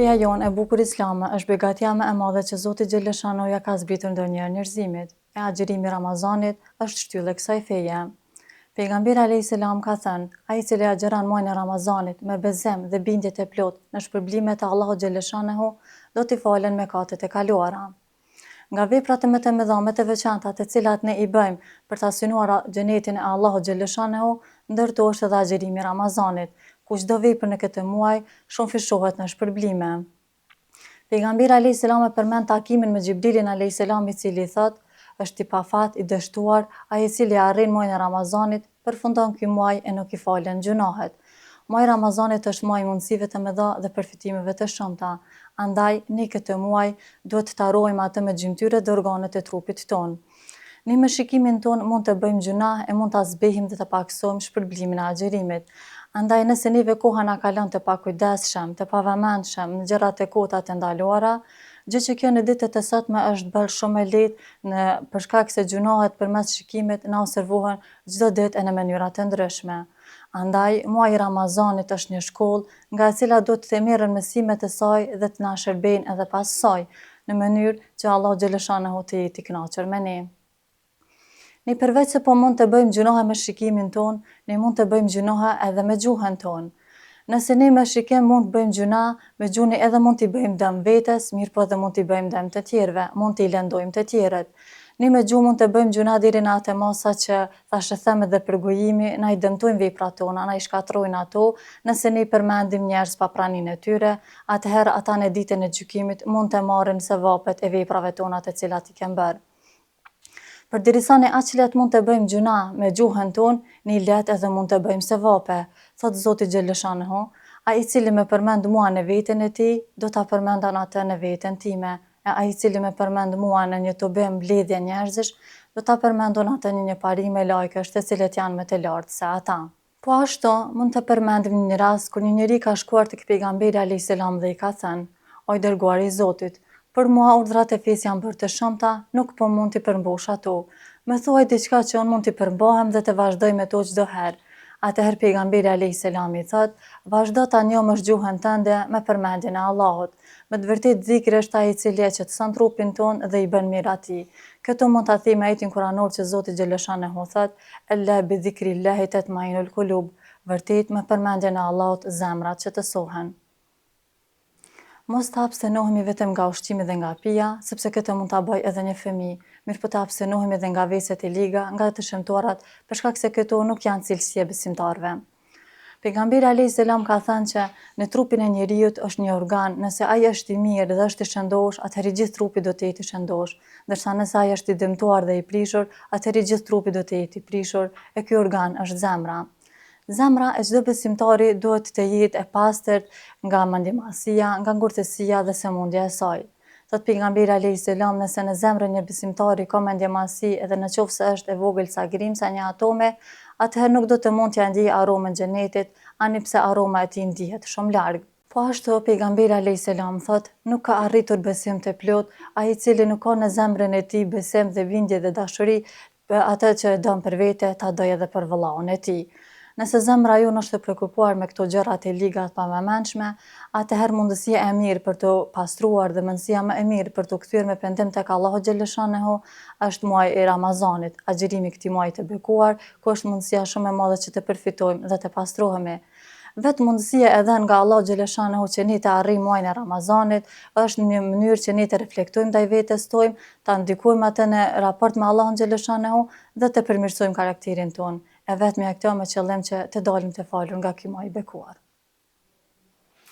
Feja jonë e bukur islame është begatia më e madhe që Zoti xheleshanuhu ia ka zbritur ndonjëherë njerëzimit, e agjërimi i Ramazanit është shtyllë e kësaj feje. Pejgamberi alejhi selam ka thënë, Ai i cili agjëron muajin e Ramazanit me besim dhe bindje të plotë në shpërblimet e Allahut xheleshanuhu, do t'i falen mëkatet e kaluara. Nga veprat më të mëdha, më të veçanta të cilat ne i bëjmë për ta synuar xhenetin e Allahut xheleshanehu, ndër to është edhe agjërimi i Ramazanit, ku çdo vepër në këtë muaj shumëfishohet në shpërblime. Pejgamberi alejhi selam e përmend takimin me Xhibrilin alejhi selam i cili i thotë, Është i pafat, i dështuar, ai i cili e arrin muajin e Ramazanit, Përfundon ky muaj e nuk i falen gjynahet. Muaji i Ramazanit është muaj i mundësive të mëdha dhe përfitimeve të shumta. Andaj, ne këtë muaj duhet ta ruajmë atë me gjymtyrët dhe organet e trupit tonë. Ne me shikimin tonë mund të bëjmë gjynah e mund ta zbehim dhe të pakësojmë shpërblimin e agjërimit. Andaj, nëse neve koha na kalon të pakujdesshëm, të pavëmendshëm në gjëra të kota të ndaluara, gjë që kjo në ditët e sotme është bërë shumë e lehtë në për shkak se gjynahet përmes shikimit na u servohen çdo ditë e në mënyra të ndryshme. Andaj, muaji i Ramazanit është një shkollë, nga e cila duhet të merren mësimet e saj dhe të na shërbejnë edhe pas saj, në mënyrë që Allahu xheleshanehu të jetë i kënaqur me ne. Ne përveç se po mund të bëjmë gjynahe me shikimin tonë, ne mund të bëjmë gjynahe edhe me gjuhën tonë. Nëse ne me shikim mund të bëjmë gjynah, me gjuhë ne edhe mund t'i bëjmë dëm vetes, mirëpo edhe mund t'i bëjmë dëm të tjerëve, mund t'i lëndojmë të tjerët. Ne me gjuhë mund të bëjmë gjynah deri në atë masë sa që thashethemet dhe përgojimi na i dëmtojnë veprat tona, na i shkatërrojnë ato, nëse ne përmendim njerëz pa praninë e tyre, atëherë ata në ditën e gjykimit mund të marrin sevapet e veprave tona të cilat i kemë bërë. Përderisa ne aq lehtë mund të bëjmë gjynah me gjuhën tonë, ne lehtë edhe mund të bëjmë sevape. Thotë Zoti xheleshanuhu, Ai i cili më përmend mua në veten e tij, do ta përmend unë atë në veten time, e ai i cili më përmend mua në një tubim, mbledhje njerëzish, do ta përmend unë atë në një pari melajkesh të cilët janë më të lartë se ata. Po ashtu, mund të përmendim një rast kur një njeri ka shkuar tek Pejgamberi alejhi selam dhe i ka thënë, O i Dërguari i Zotit, për mua urdhrat e fesë janë bërë të shumta, nuk po mund t'i përmbush ato. Më thuaj diçka që unë mund t'i përmbahem dhe të vazhdoj me to çdo herë. Atëherë Pejgamberi alejhi selam i thotë, Vazhdo ta njomësh gjuhën tënde me përmendjen e Allahut. Me të vërtetë dhikri është ai i cili e qetëson trupin tonë dhe i bën mirë atij. Këtu mund ta themi ajetin kuranor që Zoti xheleshanehu thotë, Ela bi dhikrillahi tetmainul kulub, Vërtet, me përmendjen e Allahut zemrat qetësohen. Mos të abstenohemi vetëm nga ushqimi dhe nga pija, sepse këtë mund ta bëjë edhe një fëmijë, mirëpo të abstenohemi edhe nga veset e liga, nga të shëmtuarat, për shkak se këto nuk janë cilësi e besimtarëve. Pejgamberi alejhi selam ka thënë që në trupin e njeriut është një organ, nëse ai është i mirë dhe është i shëndoshë, atëherë i gjithë trupi do të jetë i shëndoshë, ndërsa nëse ai është i dëmtuar dhe i prishur, atëherë i gjithë trupi do të jetë i prishur, e ky organ është zemra. Zemra e çdo besimtari duhet të jetë e pastërt nga mendjemadhësia, nga ngurtësia dhe sëmundja e saj. Thotë Pejgamberi alejhi selam nëse në zemrën e një besimtari ka mendjemadhësi edhe në qoftë se është e vogël sa grimca e një atomi, atëherë nuk do të mund t'ia ndjejë aromën xhenetit, ani pse aroma e tij ndihet shumë larg. Po ashtu, Pejgamberi alejhi selam thotë, nuk ka arritur besim të plotë ai i cili nuk ka në zemrën e tij besim dhe bindje dhe dashuri Për atë që e don për vete, ta dojë edhe për vëllaun e tij. Nëse zemra jonë është e preokupuar me këto gjëra të liga të pavëmendshme, atëherë mundësia e mirë për t'u pastruar dhe mundësia më e mirë për t'u kthyer me pendim tek Allahu xheleshanehu është muaji i Ramazanit, agjërimi i këtij muaji të bekuar, ku është mundësia shumë e madhe që të përfitojmë dhe të pastrohemi. Vetë mundësia e dhënë nga Allahu xheleshanehu që ne të arrijmë muajin e Ramazanit është një mënyrë që ne të reflektojmë ndaj vetes tonë, ta ndikojmë atë në raport me Allahun xheleshanehu dhe të përmirësojmë karakterin tonë. E vetmja kjo me qëllim që të dalim të falur nga ky muaj i bekuar.